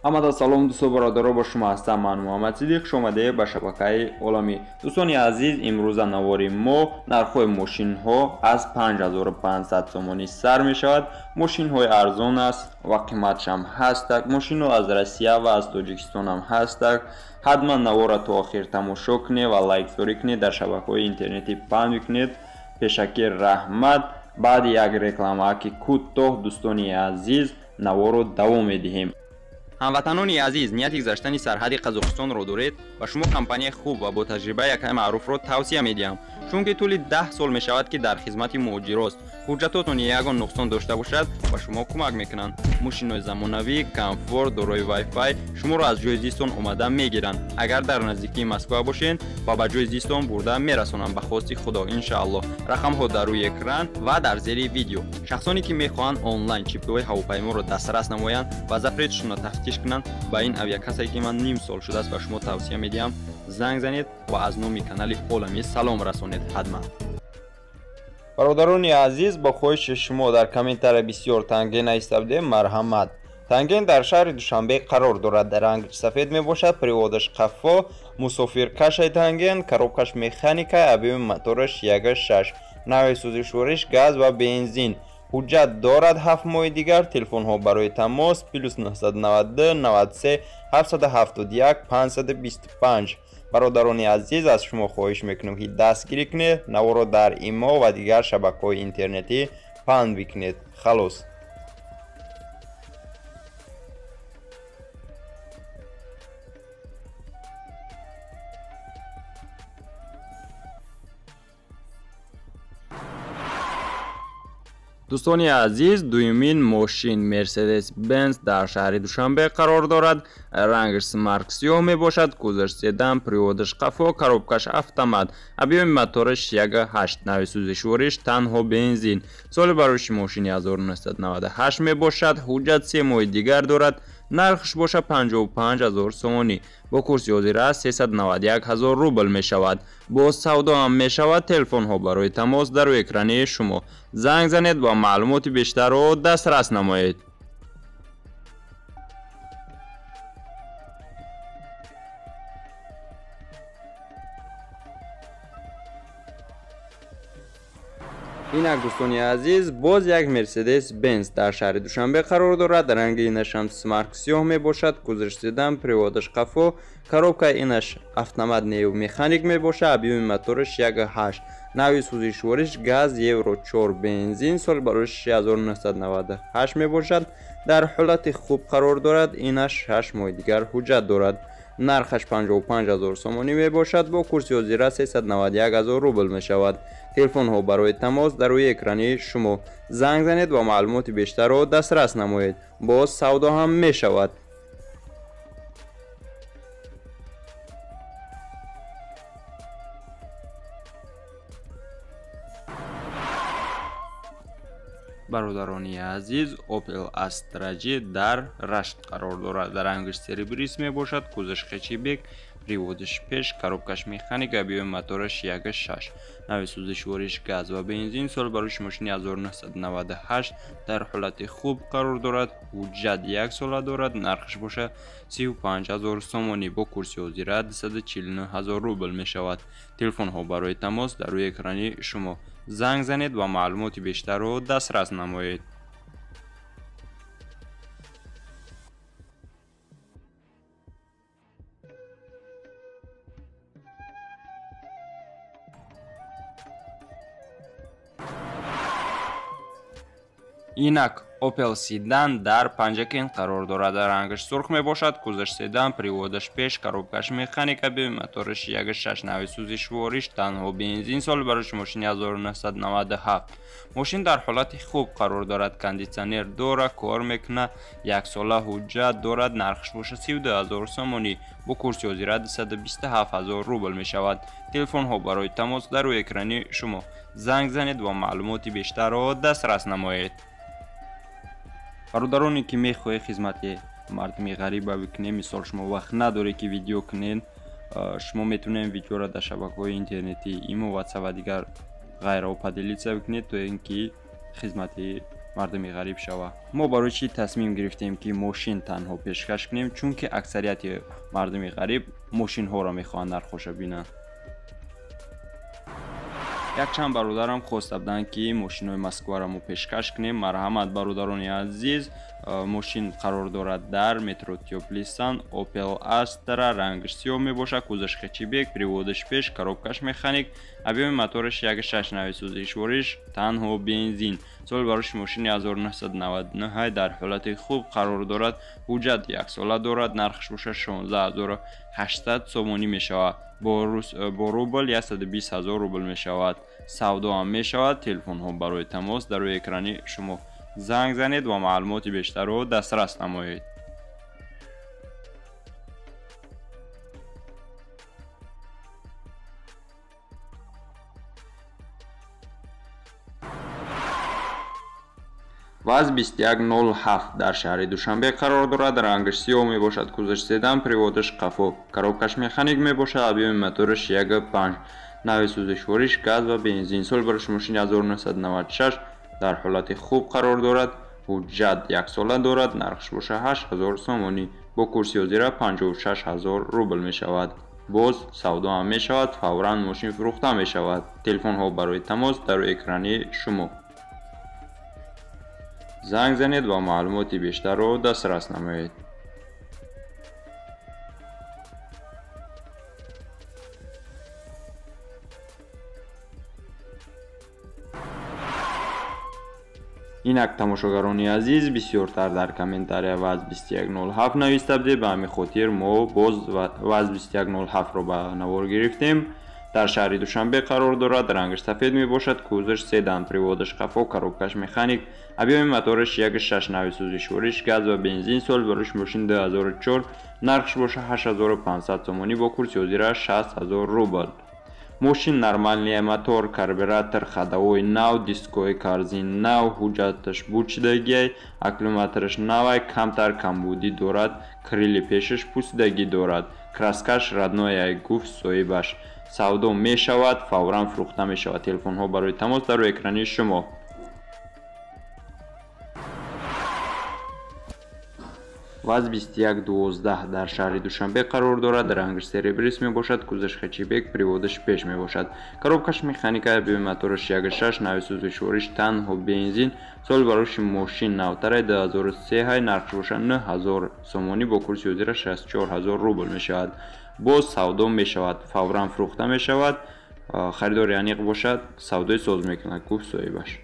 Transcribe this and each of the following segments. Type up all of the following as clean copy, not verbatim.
Ҳамада салом дӯсту бародаро, бо шумо ҳастам ман Муҳаммад Сидиқ. Хуш омадед ба шабакаи Оламӣ. Дӯстони азиз, имрӯза навори мо нархҳои мошинҳо аз 5500 сомонӣ сар мешавад. Мошинҳои арзон аст ва қиматшам ҳастак. Мошинҳо аз Россия ва аз Тоҷикистон ҳам ҳастак. Ҳатман навора то охир тамошо кунед ва лайкзорӣ кунед, дар шабакаҳои интернетӣ паҳн бикунед. Пешакӣ раҳмат. Баъди як рекламааки кӯтоҳ, дӯстони азиз, наворо давом медиҳем. Ҳамватанони азиз, нияти гузаштани сарҳади Қазоқистонро доред? Ба шумо компанияи хуб ва бо таҷрибаи якай маъруфро тавсия медиҳам, чунки тӯли 10 сол мешавад, ки дар хизмати муҳоҷирост. Ҳуҷҷатотон ягон нуқсон дошта бошад, ба шумо кӯмак мекунанд. Мошинҳои замонавӣ, комфорт, дорои вай-фай шуморо аз ҷои зистон омада мегиранд. Агар дар наздикии Москва бошед, ва ба ҷои зистон бурда мерасонанд ба хости Худо, иншааллоҳ. Рақамҳо дар рӯи экран ва дар зери видео. Шахсоне ки мехоҳанд онлайн чиптаҳои ҳавопайморо дастрас намоянд ва запретшонро тафтиш кунанд, ба ин авиакассае ки ман ним сол шудааст ба шумо тавсия медиҳам, занг занед ва аз номи канали Оламӣ салом расонед ҳатман. Бародарони азиз, бо хоҳиши шумо дар комментария бисёр танген нависта будем, марҳамат. Танген дар шаҳри Душанбе қарор дорад, ранги сафед мебошад, приводаш қафо, мусофиркашаи танген, коробкаш механика, объёми мотораш 1.6, навъи сӯзишвориш газ ва бензин. Ҳуҷҷат дорад 7 моҳи дигар. Телефонҳо барои тамос плюс 992 93 771 525. Бародарони азиз, аз шумо хоҳиш мекунем, ки дастгирӣ кунед, наворо дар имо ва дигар шабакаҳои интернетӣ паҳн бикунед. Халос. Дӯстони азиз, дуюмин мошин Mercedes-Benz дар шаҳри Душанбе қарор дорад. Рангаш смарк сиёҳ мебошад, кузоваш седан, приводаш қафо, коробкаш автомат, объёми мотораш 1.8, навъи сӯзишвориш танҳо бензин. Соли барои мошини 1998 мебошад, ҳуҷҷат 3 моҳи дигар дорад. Нархш бошад 55000 сомонӣ. Бо курси ҳозира 391000 рубл мешавад. Боз савдо ҳам мешавад. Телефонҳо барои тамос дар рӯи экрани шумо. Занг занед ва маълумоти бештарро дастрас намоед. Инак дӯстони азиз, боз як Mercedes-Benz дар шаҳри Душанбе қарор дорад. Ранги инашам смарк сиёҳ мебошад, кузоваш седан, приводаш қафо, коробкаи инаш автомат нею механик мебошад, объёми мотораш 1.8, навъи сӯзишвориш газ, евро 4, бензин. Соли барои 1998 мебошад, дар ҳолати хуб қарор дорад. Инаш 6 моҳи дигар ҳуҷҷат дорад. Нархаш 55000 сомонӣ мебошад, бо курси ҳозира 391000 рубл мешавад. Телефонҳо барои тамос дар рӯи экрани шумо. Занг занед ва маълумоти бештарро дастрас намоед. Боз савдо ҳам мешавад. Бародарони азиз, Opel Astra G дар Рашт қарор дорад. Рангаш серебрис мебошад, кузоваш хэтчбек, приводаш пеш, коробкаш механика, объёми мотораш 1.6, навъи сӯзишвориш газ ва бензин. Соли барои мошини 1998 дар ҳолати хуб қарор дорад, ҳуҷҷат 1 сола дорад. Нархаш бошад 35000 сомонӣ, бо курси ҳозира 249000 рубл мешавад. Телефонҳо барои тамос дар рӯи экрани шумо. Занг занед ва маълумоти бештарро дастрас намоед. Инак Opel Sedan дар Панҷакент қарор дорад. Рангаш сурх мебошад, кузоваш седан, приводаш пеш, коробкаш механика, объёми мотораш 1.6, навъи сӯзишвориш танҳо бензин. Соли барои мошини 1997. Мошин дар ҳолати хуб қарор дорад, кондитсионер дора, кор мекунад, 1 сола ҳуҷҷат дорад. Нархш бошад 32000 сомонӣ, бо курси ҳозира 227000 рубл мешавад. Телефонҳо барои тамос дар рӯи экрани шумо. Занг занед ва маълумоти бештарро дастрас намоед. Бародароне ки мехоҳед хизмати мардуми ғариба бикунед, мисол шумо вақт надоред ки видео кунед, шумо метавонед видеоро дар шабакаҳои интернетӣ, имо, ватсап ва дигар ғайраҳо поделиться бикунед, то ин ки хизмати мардуми ғариб шава. Мо барои чӣ тасмим гирифтем, ки мошин танҳо пешкаш кунем? Чунки аксарияти мардуми ғариб мошинҳоро мехоҳанд нархҳоша бинанд. Якчанд бародарам хоста буданд, ки мошинҳои Москваро мо пешкаш кунем. Марҳамат, бародарони азиз, мошин қарор дорад дар метро Тёплый Сан, Opel Astra, рангаш сиёҳ мебошад, кузовш хэтчбек, приводаш пеш, коробкаш механик, объёми мотораш 1.6, нави сӯзишвориш танҳо бензин. Соли бароши мошини 1999 дар ҳолати хуб қарор дорад, ҳуҷҷат яксола дорад, нархаш бошад 16800 сомонӣ мешавад. Бо рубл 120 000 рубл мешавад. Савдо ҳам мешавад. Телефонҳо барои тамос дар рӯи экрани шумо. Занг занед ва маълумоти бештарро дастрас намоед. ВАЗ 2107 дар шаҳри Душанбе қарор дорад, рангаш сиёҳ мебошад, кузовш седан, приводаш қафо, коробкаш механик мебошад, объёми мотораш 1.5, нави сӯзишвориш газ ва бензин. Соли бароши мошини 1996 дар ҳолати хуб қарор дорад, ҳуҷҷат яксола дорад, нархш бошад 8000 сомонӣ, бо курси ҳозира 56000 рубл мешавад. Боз савдо ҳам мешавад, фавран мошин фурӯхта мешавад. Телефонҳо барои тамос дар рӯи экрани шумо. Занг занед ва маълумоти бештарро дастрас намоед. Инак, тамошогарони азиз, бисёртар дар комментария ВАЗ 2107 нависта будед, ба ҳамин хотир мо боз ВАЗ 2107-ро ба навор гирифтем. Дар шаҳри Душанбе қарор дорад, рангаш сафед мебошад, кузовш седан, приводаш қафо, коробкаш механик, объёми мотораш 1.6, нави сӯзишвориш газ ва бензин. Соли барош мошин 2004, нархш бошад 8500 сомонӣ, бо курси ҳозира 60000 рубл. Мошин нормальный, мотор, карбюратор, ходовой нав, дискои корзин нав, ҳуҷҷаташ бучидагиай, аккумулятораш навай, камтар камбудӣ дорад, крили пешаш пусидагӣ дорад, краскаш роднояй, гуфт соҳибаш. Савдо мешавад, фавран фурӯхта мешавад. Телефонҳо барои тамос дар рӯи экрани шумо. ВАЗ 2112 дар шаҳри Душанбе қарор дорад, рангаш серебрис мебошад, кузовш хэтчбек, приводаш пеш мебошад, коробкаш механика, объёми мотораш 1.6, нави сӯзишвориш танҳо бензин. Соли бароши мошин навтараи 2003, нархш бошад 9000 сомонӣ, бо курси ҳозира 64000 рубл мешавад. Боз савдо мешавад, фавран фурӯхта мешавад. Харидори аниқ бошад, савдои соз мекунад, гуфт соҳибаш.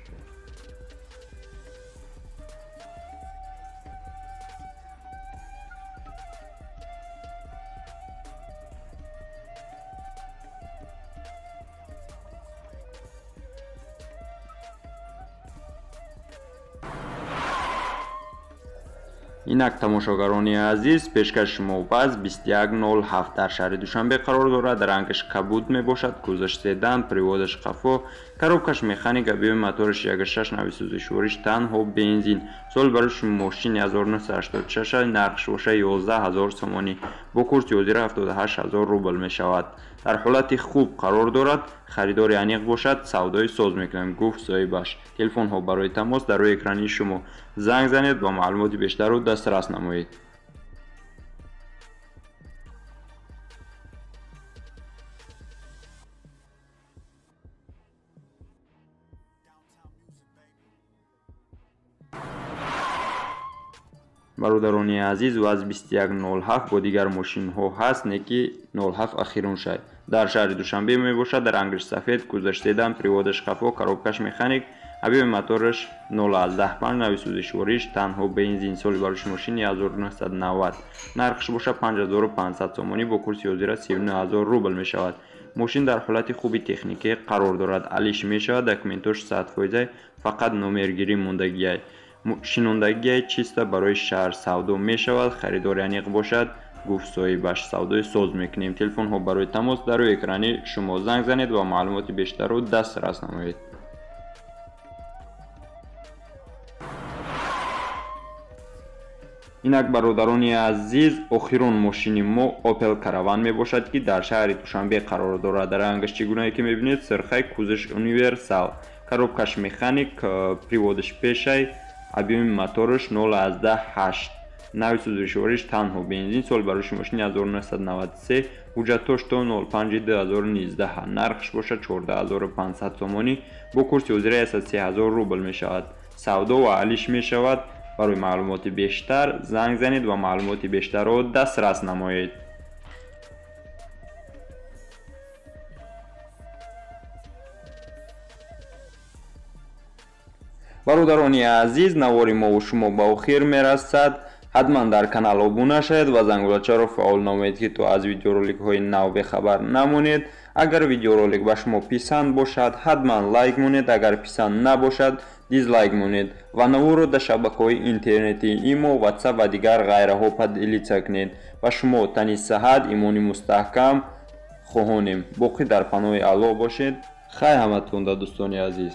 Инак, тамошогарони азиз, пешкаши шумо ВАЗ 2107 дар шаҳри Душанбе қарор дорад, рангаш кабуд мебошад, кузовш седан, приводаш қафо, коробкаш механик, объёми мотораш 1.6, нави сӯзишвориш танҳо бензин. Соли бароши мошин 1986, нархш бошад 11000 сомонӣ, бо курси ҳозира 78000 рубл мешавад. Дар ҳолати хуб қарор дорад, харидори аниқ бошад, савдои соз мекунем, гуфт соҳибаш. Телефонҳо барои тамос дар рӯи экрани шумо. Занг занед ва маълумоти бештарро дастрас намоед. Бародарони азиз, ВАЗ 2107 бо дигар мошинҳо ҳаст, не ки 07 ахирун шай. Дар шаҳри Душанбе мебошад, рангаш сафед, кузовш седан, приводаш қафо, коробкаш механик, объёми мотораш 0.5, нави сӯзишвориш танҳо бензин. Соли бароши мошини 1990, нархш бошад 5500 сомонӣ, бо курси ҳозира 39000 рубл мешавад. Мошин дар ҳолати хуби техникӣ қарор дорад, алиш мешавад, документош 100%, фақат номергирӣ мондагиай. Шинондагиай чиста барои шаҳр савдо мешавад, харидори аниқ бошад, гуфт соҳибаш. Савдои соз мекунем. Телефонҳо барои тамос дар рӯи экрани шумо. Занг занед ва маълумоти бештарро дастрас намоед. Инак, бародарони азиз, охирон мошини мо Opel Caravan мебошад, ки дар шаҳри Душанбе қарор дорад. Рангаш чӣ гунае ки мебинед, сирхай, кузовш универсал, Коробкаш механик, приводаш пешай, объеми мотораш 0,8. Нави сӯзишвориш танҳо бензин, соли барои мошини 1993, ҳуҷҷатҳош то 05/2019, нархш бошад 14500 сомонӣ, бо курси ҳозира 103000 рубл мешавад. Савдо ва алиш мешавад. Барои маълумоти бештар занг занед ва маълумоти бештарро дастрас намоед. Бародарони азиз, навори мо шумо ба охир мерасад. Ҳатман дар канал обуна шавед ва зангулачаро фаъол намоед, ки то аз видеороликҳои нав бехабар намонед. Агар видеоролик ба шумо писанд бошад, ҳатман лайк монед, агар писанд набошад, дизлайк монед ва наворро дар шабакаҳои интернетии Имо, WhatsApp ва дигар ғайраҳо поделиться кунед. Ба шумо тани саҳат, имони мустаҳкам хоҳонем. Боқӣ дар паноҳи Аллоҳ бошед. Хай ҳаматонда, дӯстони азиз.